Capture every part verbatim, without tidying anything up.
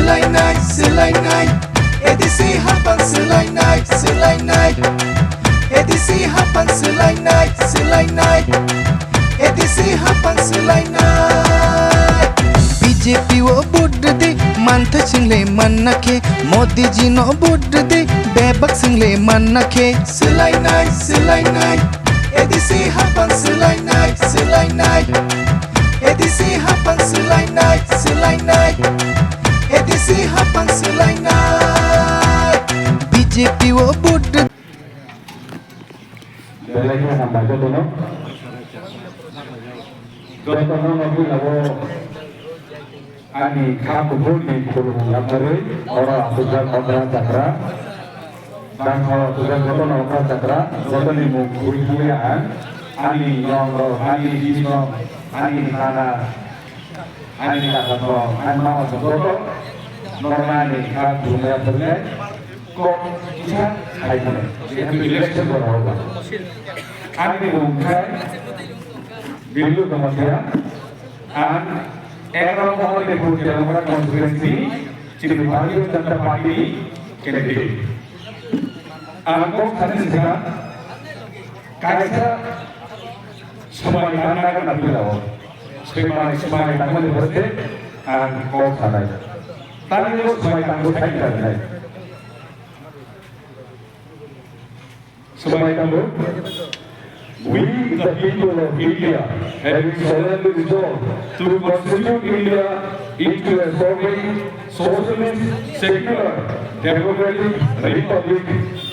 Swlainai, swlainai, A D C hapang swlainai, swlainai, A D C hapang swlainai, swlainai, A D C hapang swlainai. B J P o vote rwdi, manthai swingle manna khe, Modi ji no vote rwdi, bebak swingle manna khe. Swlainai, swlainai, A D C hapang swlainai, swlainai. A D C hapang swlainai, swlainai. A D C hapang swlainai. B J P o vote. Belai khe hambai jotono. Jotono nogwi labo. Ani kha kuphurni khulumung yapharwi oro aswkjak okra chakra, bangkha aswkjak jotono okra chakra, jotoni mung khurwi thangwi ang ani yong rok, ani bini rok, ani nana, ani kaka rok, ani mama rok joto norokno ani kha khulumung yapharwi kok kisa khai mano. Election borok rok ani mung khai Billu Jamatia. Ang egaroh Mahadev Pur Telamara constituency chini Bharatiya Janata Party candidate. Ang kok sani sika kaisa swmai tangna gana pilao. Swmai, swmai tangmani borte ang kok sanai. Tangni swmai tangbo thai tangni. Swmai tangbo. We, the people of India, having solemnly resolved to constitute India into a sovereign, socialist, secular, democratic republic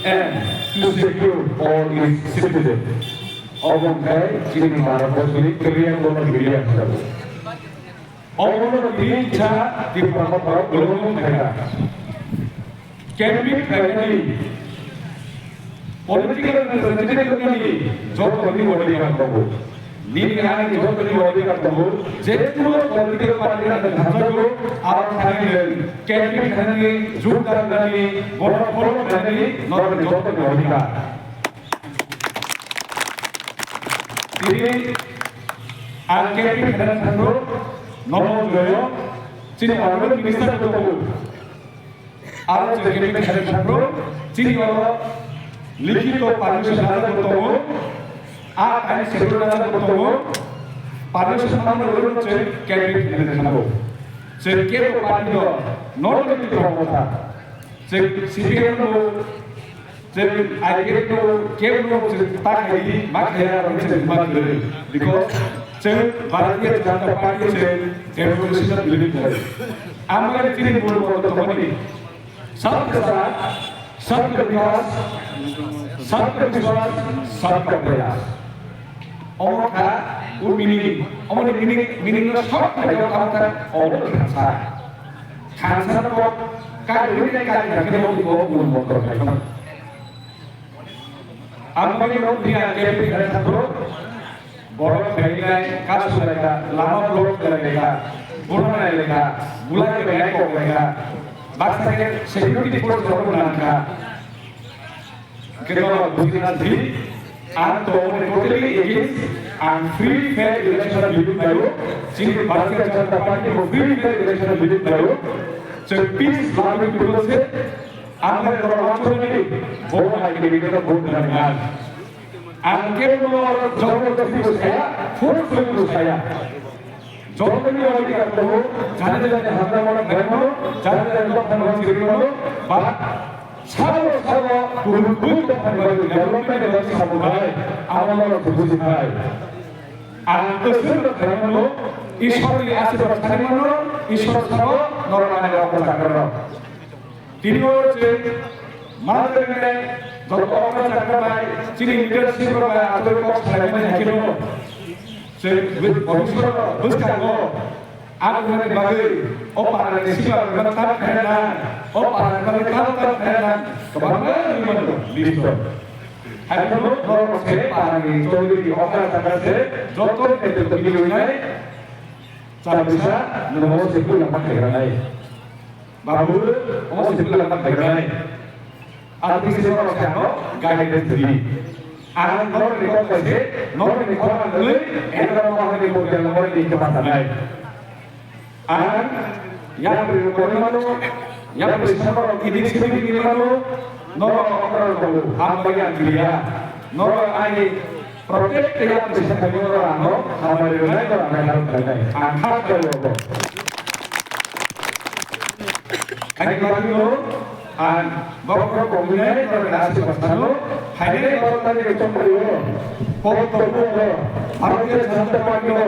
and to secure all its citizens. Obo wngkha chini Bharat borjoni kwrwiyang borok India hinjago. Obono tini cha Tipra borok global khaina. Campaign khainani political representative ni jotoni odhikar tongo. Nini ani jotoni odhikar tongo. Je kuno political party na thanjago, aro thangwi campaign khainani, jukdar nani, borok follow khainani, norokni jotoni odhikar. Tini ang campaign khaina thangro, nono joyo, chini honorable minister bo tongo. Aro je campaign khaina thangro, chini oro likhito permission nana bo tongo. A kaini schedule nana bo tongo. Permission nana bo tongo, je campaign khaina thangro. Je kebo party do, nono ni promoter. Je C P M bo Chwng I P F no kebo no chwng ta khai di, ma khaiya aro chwng ma kwrwi. Because chwng Bharatiya Janata Party chwng democracy no believe khlai. Amoni chini mul motto tongmani, sabka saath, sabka vikas, sabka vishwas, sabka prayas. Omo kha o meaning, omoni meaning, meaning no short khlai kha, omo kha sa. Khansa no kok, kagwi nai kagwi khe bo bo bo bo bo khai thang. Ang bai no dia ke pi khai thang bro. Borok khai nai kas lai kha, lama block lai kha, buna lai kha, bulai bai nai kok lai kha. Baksa ke security force rok nang kha. Keno bujina di, ang to totally against, ang free fair election believe khlaio, chini Bharatiya Janata Party bo free fair election believe khlaio, chwng peace loving people se, ang to actually bo hai candidate vote nang ang. Ang kebo jabardasti bo saya, force bo saya. Jotoni odhikar tongo, jani jani hamya mano khlaimano, jani jani dophani bagwi rimano, ba sabo sabo kubun kubun dophani bagwi development ni bagwi sabo khlai, amo norok se buji khlai. Ang kwchwng no khlaimano, Ishwar ni ashirbad sanimano, Ishwar sabo norok ani rok ko chakra rok. Tini o chwng manwi rwngmani joto okra chakra bai chini leadership rok bai achoi kok salaimani hai khe no chwng bwskango ang wngmani bagwi o parani sima rok tam khaina nang, o parani bagwi tam tam khaina nang kwbangma wngwi mano list o. Hai phano norok se parani chowdhury okra chakra se joto netritwo twi rwnai. Char bisa nwng o se puila ma khaigranai. Babu, omo se puila ma khaigranai. Aboni se norok se ano guidance ridi. Ang norokni kok bai se, norokni khorang wngwi, egaroh Mahadev Pur Telamara ni khe ma sanai. Ang Yapri rok kori mano, yapri sama rok ini sini ini mano, no okra rok tahu, ham bagi anjiriya, no ani protect ya bisa kami orang no, hamari rai no, rai no, rai no, angkat kau rok. Ani bagi no, Ang borok rok kominai borok na aswk sano, hainai borok tani rok chongmani o, pok tobu o, Bharatiya Janata Party o,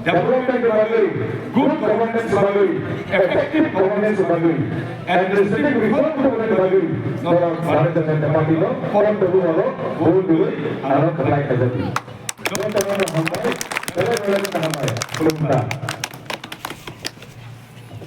development ni bagwi, good governance ni bagwi, effective governance ni bagwi, administrative reform ni bagwi, norok Bharatiya Janata Party no, pok tobu o, vote rwi, aro khlai khajago. Jotono hambai, belai belai hambai, khulumkha.